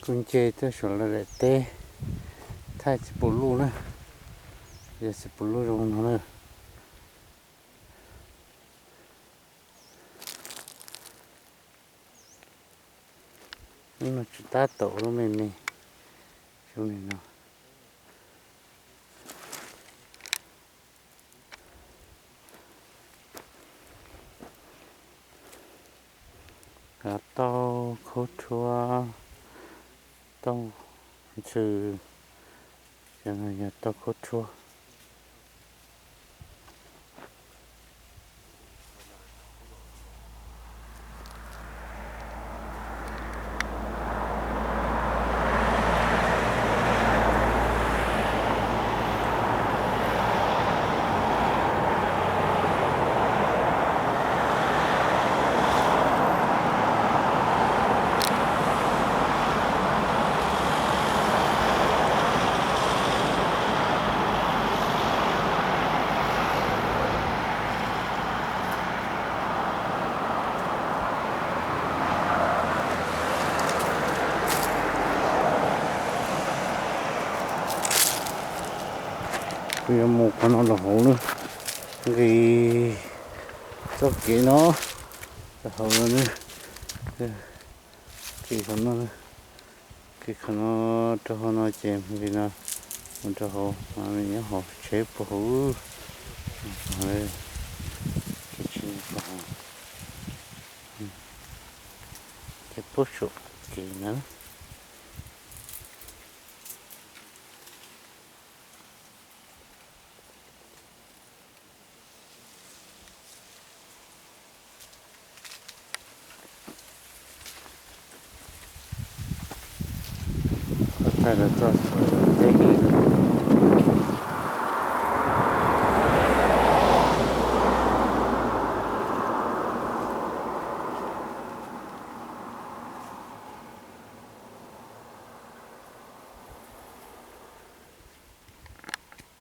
Kuv nce tuaj saum lawv daim teb, thaij tsis pum luj na, yog tsis pum luj zoo no na. Lub no tsis tab tom lub me me, zoo li no. Tau khaub rhuab, tau ntxhw, cov no yog tau khaub rhuab. Kuv yuav mus qhov no rau hauv na, nqis txoj kev no rau hauv no na, kev qhov no, kev qhov no rau hauv no ces nqis no mus rau hauv, nyob hauv tsheb puag hauv, kev tsheb puag hauv, ces puag saum kev na. Thaij los txog teb kev